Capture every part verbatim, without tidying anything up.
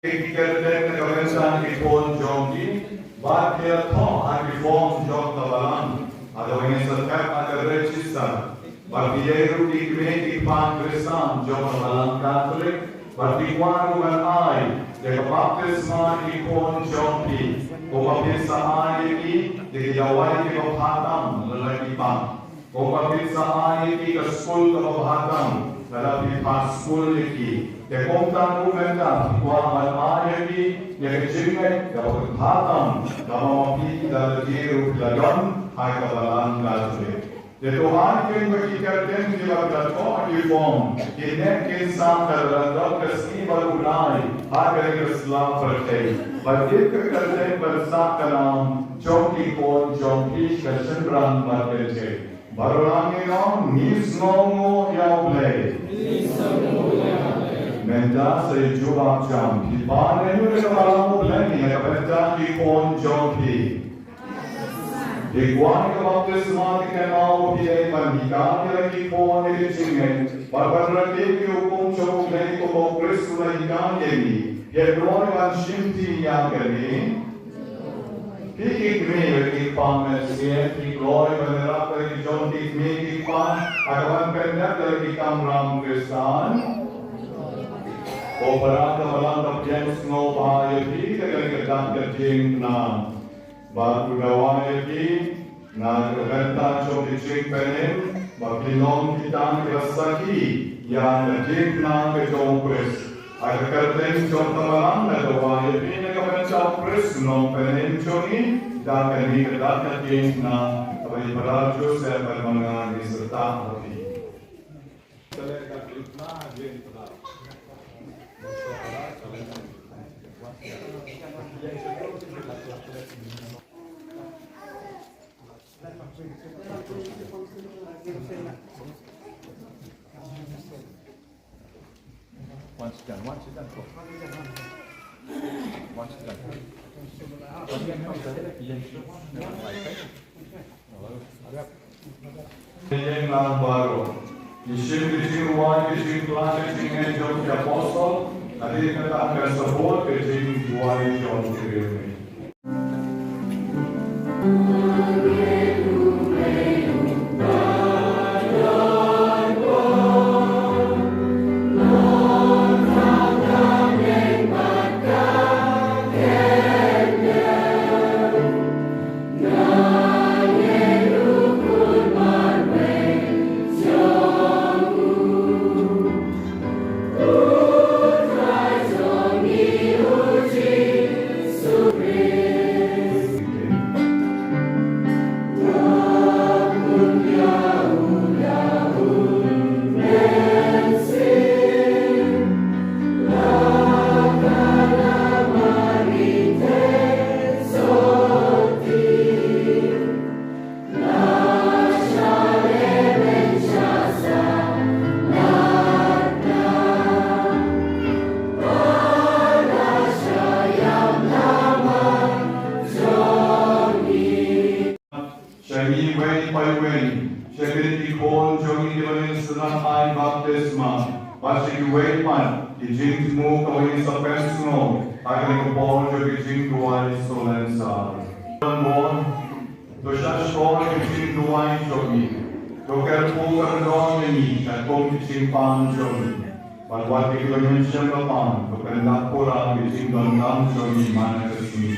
Ki kyrteng na ka bynta ki khun jong ki, bad ki la thoh ha ki form jong ka balang, ha kaba ngin sa thep ha ka register. Bad ki dei ruh ki kmie ki kpa Khristan jong ka balang Katholik, bad ki kwah ruh ban ai ïa ka baptisma ïa ki khun jong ki, kumba phin sa ai ïa ki da ki dawai kiba bha tam lada ki pang. Kumba phin sa ai ïa ki ka skul kaba bha tam lada phi phah skul ïa ki. Te kumta ruh mynta phi kwah ban ai ïa ki ïa ka jingngeit kaba bha tam, kaba ma phi da lade ruh phi la don ha ka balang Katholik. Te to ai kin ba ki kyrteng kiba la thoh ha ki form, kine kin sah ka dang dang ka sngi ba u nai ha kane ka sla pyrthei. Ba dei ka kyrteng ban sah ka nam jong ki khun jong ki ka shynrang bad ka kynthei. Baroh ngi ong, ngi sngewnguh ïa U Blei. Mynta sa ïa jubab jam. Phi pan ïa U Blei, ïa ka bynta ki khun jong phi. Phi kwah ïa ka baptisma, phi kynmaw ba phi dei ban hikai ïa la ki khun ïa ka jingngeit bad ban rakhe ïa ki hukum jong U Blei kumba U Khrist u la hikai ïa ngi. Phi kloi ban shimti ïa kane? Phi ki kmie bad ki kpa mynsiem, phi kloi ban ïarap ïa la ki jong ki kmie ki kpa ha kaban pyndep ïa la ki kamram Khristan? Ko para, ka balang ka pdiang sngewbha ïa phi da kane ka dak ka jingkyrmen. Bad u dawa ïa phi na ka bynta jong ki jingpynim, ba phin long ki tang kiba sakhi ïa ka jingkyrmen ka jong U Khrist. Ha ka kyrteng jong ka balang nga dawa ïa phi na ka bynta U Khrist u Nongpynim jong ngi, da kane ka dak ka jingkyrmen, kaba i Brother Joseph bad ma nga ngi sa tah ha phi. Once done, once done. Once done. Ïeng lang baroh. Ngi shim ki jingrwai, ki jingpyllait, ki jingeh jong ki apostol. Hadien kata kan sa bud ki jingduwai jong ki briew. Sha ngi iwei pa iwei, sha ki khun jong ngi kiba ngin sa ai baptisma, bad sha kiwei pat ki jingthmu kiba ngin sa pynsngew ha kane ka por jong ki jingduwai solemn. Don bor, to sngap sngewbha ki jingduwai jong ngi. To kyrkhu kyrdoh ïa ngi katkum ki jingpang jong ngi. Bad wat ïa kiba ngim shym la pang, to pyndap pura ki jingdonkam jong ngi man la ka sngi.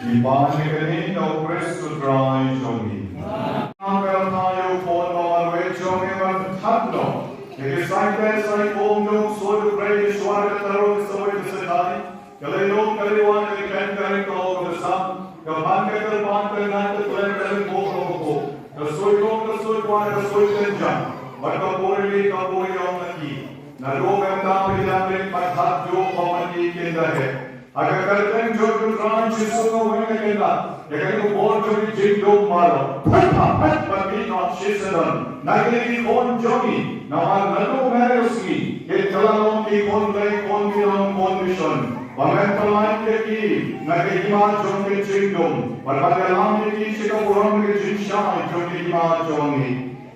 Ngi pan ïa kane da U Khrist U Trai jong ngi. Ngi kyrpad ïa u khun ba marwei jong ngi ban pynthat noh ïa ki saiteh saikhum jong u ksuid u briew, ki shuwa ka tyrwa, ki sawei ki satai. Ka lyngngoh ka lyngngoh, ka lyngngoh ka lyngngoh, ka lyngngoh ka lyngngoh, ka ban ka kyrpad, ka ngat ka khlem, ka lyngngoh ka lyngngoh, ka suikhum ka suikwai, ka suitynjang, bad ka puri ka puri ïong ka ki. Naduh mynta phi dang rit bad haduh ba ma ki kin da heh. Ha ka kyrteng jong U Trai Jisu nga weng, nga kyndat ïa kane ka bor jong ki jingdum baroh. Phet, phet, phet, ban mih noh shisyndon na kine ki khun jong ngi. Namar naduh mynta ka sngi kin kylla long ki khun Blei, khun ki nong, khun mission. Ba men pynlait ïa ki na ka hima jong ka jingdum, bad ban ïalam ïa ki sha ka burom ka jingshai jong ka hima jong ngi.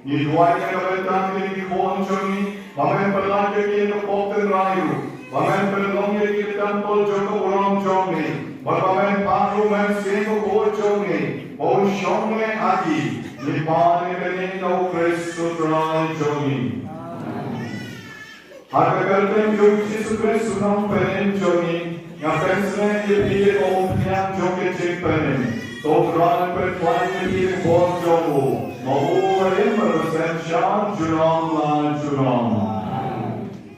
Ngi duwai na ka bynta kine ki khun jong ngi, ba men pynlait ïa ki na ka pop tynrai ruh. Ba men pynlong ïa ki templ jong ka burom jong me, bad ba men phah ïa u Mynsiem Bakhuid jong me ba un shong ha ki. Ngi pan ïa kane ha u Khrist u Trai jong ngi. Ha ka kyrteng jong u Jisu Khrist u nongpynim jong ngi, nga pynsngewthuh ïa phi kum u khñiang jong ka jingpynim. To u Trai un pynkhlaiñ ïa phi da ka bor jong u, ma u ba im bad ba synshar junom la junom.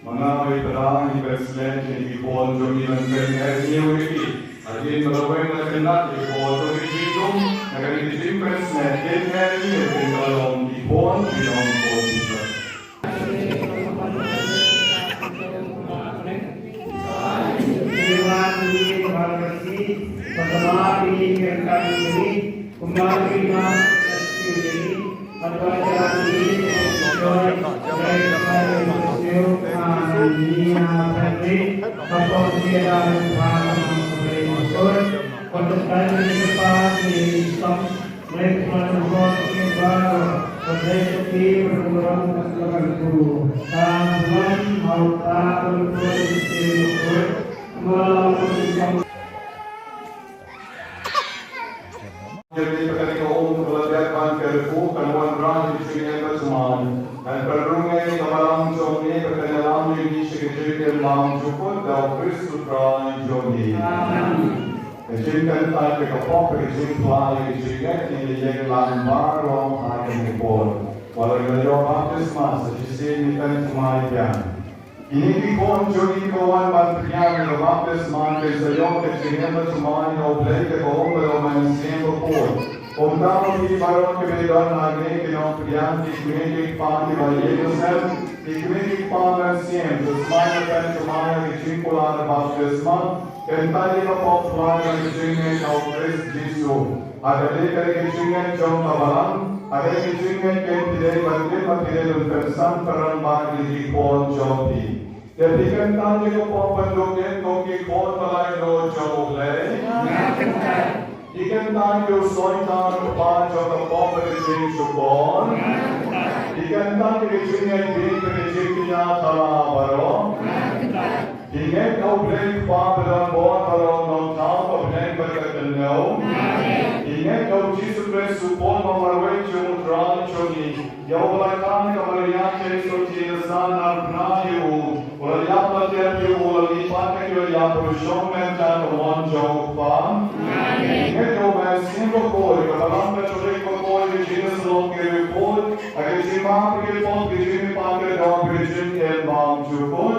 Ma nga bad para ngi pynsngewthuh ïa ki khun jong ngi ban pynher ñiew ïa ki. Hadien ba la weng la kyndat ïa ki khun jong ngi jingdum, na ka jingpynsngewthuh, pynher ñiew ïa ki, ka long ki khun ki nongpynïaid. Kane ka dei ka um kaba la dep ban kyrkhu, kan wanrah ïa ka jingim bathymmai. Ngan pynrung ïa ka balang jong me ba kan ïalam ïa ngi sha ka jingim bymjukut da u Khrist u Trai jong ngi. Amen. Ka jingkyntait ka pop, ka jingphla ïa ka jingngeit, ngi ïeng lang baroh ha kane ka por. Wat la ngi la ïoh baptisma, sa shisien ngin ïeng thymmai biang. Kine ki khun jong ngi kiba wan ban pdiang ïa ka baptisma kin sa ïoh ka jingim bathymmai na U Blei kaba um bad U Mynsiem Bakhuid. Kumta ma phi baroh kiba don hangne ki nongpdiang, ki kmie ki kpa kiba ïeit ba sngewsih, ki kmie ki kpa mynsiem, to sngewbha ban thymmai ïa ka jingkular baptisma. Kyntait ïa ka pop, phla ïa ka jingngeit ha u Khrist Jisu. Ha kane ka dei ka jingngeit jong ka balang, ha kane ka jingngeit kin pynlong ban tip, ban pynlong ban pynsan pynrangbah ïa ki khun jong phi. Te phi kyntait ïa ka pop ban duh ngeit kum ki khun ba laitluid jong U Blei. Phi kyntait ïa u Soitan u kpa jong ka pop bad ka jingshukor. Phi kyntait ïa ka jingngeit beiñ bad ka jingkñia thala baroh. Phi ngeit ha U Blei Kpa ba don bor, ba long Nongthaw, ba bneng bad ka kynnoh. Phi ngeit ha U Jisu Khrist u Khun ba marwei jong U Trai jong ngi, ïa uba la kha na ka Maria Theisotti, la san arphew khyndai ïa u, u la ïap, la tep ïa u, u la mihpat, u la ïap, u la shong mynta ha ka mon jong U Kpa. Phi ngeit ha U Mynsiem Bakhuid, ka Balang Katholik bakhuid, ka jingïasyllok ki riewkhuid, ha ka jingmap ïa ki pop, ka jingmihpat, ka doh, ka jingim bymjukut.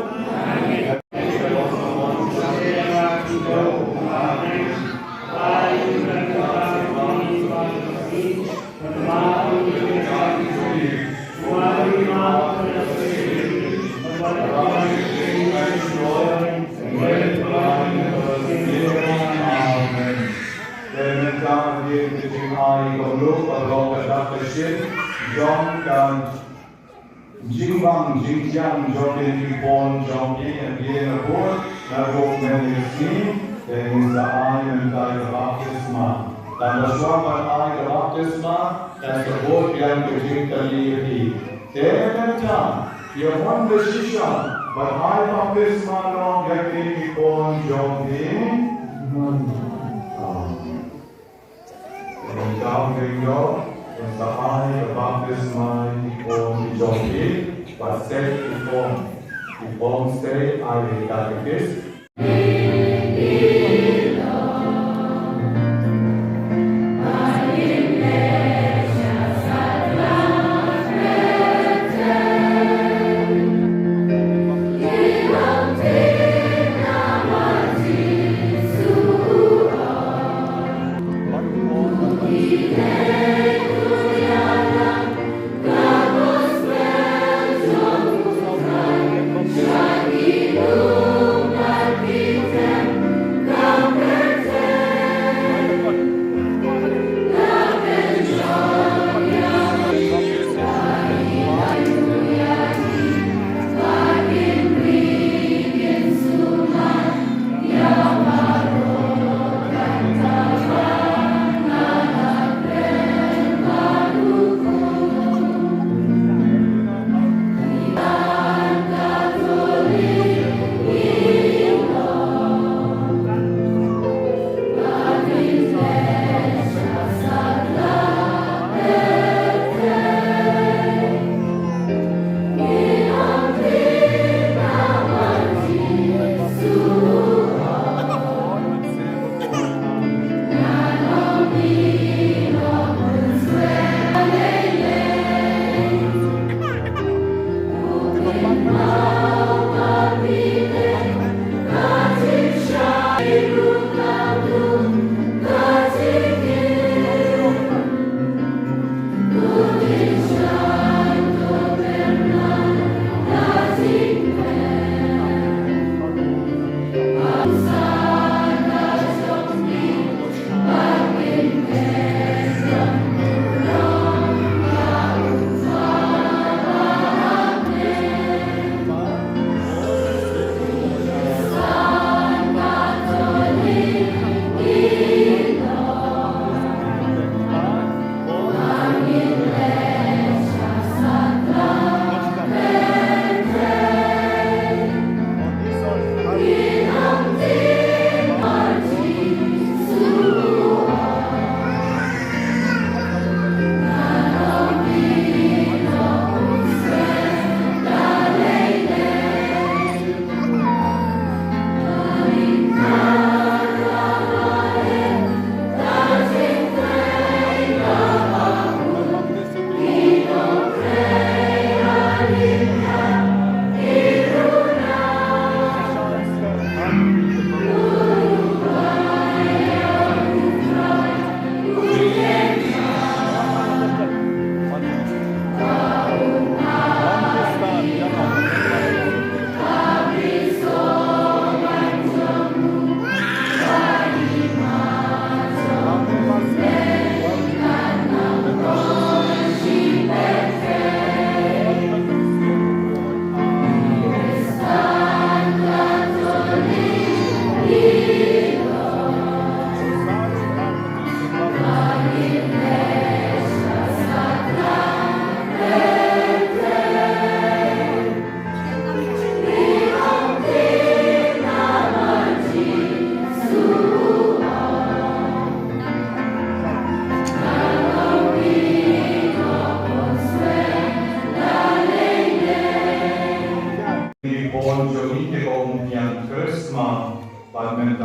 Te mynta ngin ïa ka jingai ka muluk, ka long ka dak ka shin jong ka jingbang jingthiang jong kine ki khun jong phi, hangne na bud, na rukom mynta ka sngi, te ngin sa ai mynta ka baptisma. Tang ba shuwa ban ai ka baptisma, kan sa bud biang ka jingkylli ïa phi. Te mynta, ïa mon ba shisha ban ai baptisma noh ïa kine ki khun jong phi. Amen. Ïa ka dei ka baptisma ïa ki khun ki jong phi, bad sa i form, i form sa ai ka tekis.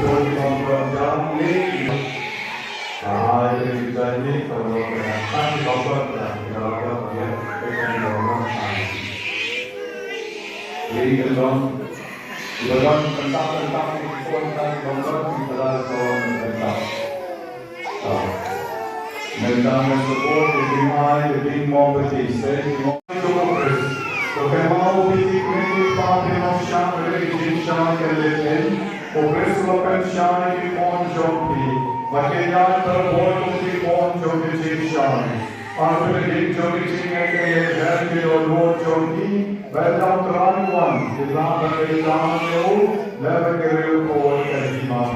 Ito ki bym don jam, leh ki bym. Ai, ki jam ni, ka bym don jam, ki bym don jam, ki bym don jam, ki bym don jam. Leh ki bym don, ki bym don, kyntap, kyntap, ki bym don, ki bym don, ki bym don, kyntap. Mynta ngan support ka jingai ka jingmong ka jingïeit jong u Khrist. To kynmaw ïa phi ki kmie ki kpa, phi nym shah ïa ka jingshai ka leit. U Khrist u la pynshai ki khun jong phi. Bad ki ïaid barabor kum ki khun jong ka jingshai. Ar phi la dei jong ka jingngeit ka ïeit ka dohnud jong phi. Bad ynda U Trai u wan, phin lah ban leit tang ïa u, lem bad ka riewkhuid ka jingmap.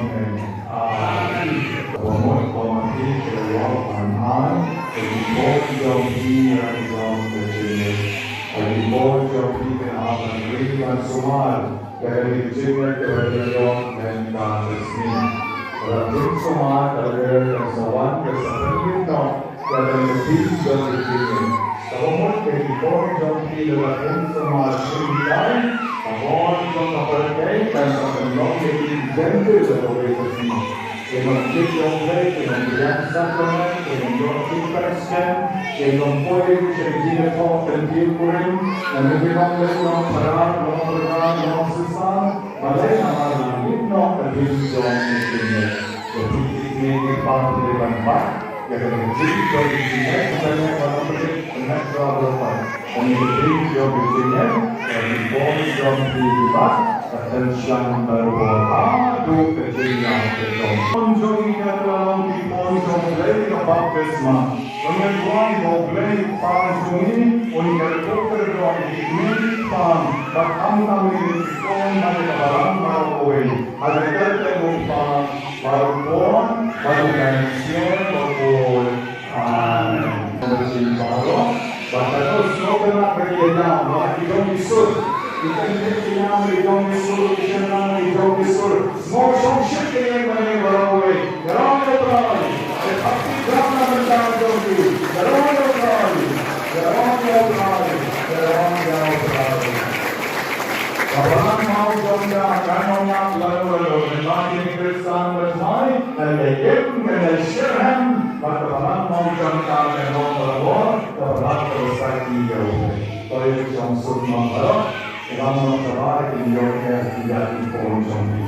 Amen. Ba mut ba ma phi ka la ïoh ban ai ïa ki khun jong phi ïa ka jong ka jingngeit. Ïa ki khun jong phi kin hap ban ri ban sumar ïa ka jingngeit kaba ki la ïoh mynta ka sngi. Ka la phin sumar, ka la ïoh kan sa wan, kan sa pynbit noh. Ka la ïoh phi jong ka jingim. Kaba mut ka ki khun jong phi la la phin sumar shim dai. Ka bor jong ka pyrthei kan sa pynlong ïa ki gentle da kawei ka sngi. Ki nym tip ïa U Blei, ki nym biang sakrament, ki nym ïoh ki Khristan, ki nym poi ruh sha ki jingïathoh kyntiew kurim, ki nym leit long phara, long pyrkhat, long sisa. Balei? Namar la ngim noh ka ding jong ka jingngeit. Ïa phi ki kmie ki kpa phi dei ban bat ïa ka ding jong ka jingngeit, ka jingngeit ba la pynleit, ka jingngeit ba la pynleit. Ka ding jong ka jingngeit, ka ding jong phi ki bat, ka dang shang barabor haduh ka jingïaid ka jong. Khun jong ngi ka la long ki khun jong U Blei ka baptisma. Ba ngi duwai ba U Blei u Kpa jong ngi un kyrkhu kyrdoh ïa ki kmie ki kpa, bad khamtam ïa ki khun bad ïa ka balang baroh kawei. Ha ka kyrteng u Kpa bad u Khun bad u Mynsiem Bakhuid. Amen. Ba shisien baroh, bad katno sngewtynnat ba ki ïa ïam, ba ki don ki sur. Ki kynthei ki ïam ki don ki sur, ki shynrang ki don ki sur. Sngewshongshit ïa ngi baroh kawei. Ïaroh ïa U Trai. Ïa pynpaw na bynta jong ki. Ïaroh ïa U Trai. Ïaroh ïa U Trai. Ïaroh ïa U Trai. Ka balang maw jong ka kan ym ïap lano lano, namar ki Khristan batai kan ïa im, kan ïa shitrhem, bad ka balang maw jong ka kan long barabor ka balang kaba sakhi ïa U Blei. To ïa shong suk ma baroh. Ka balang maw jong ka kan ïa im, kan ïa shitrhem.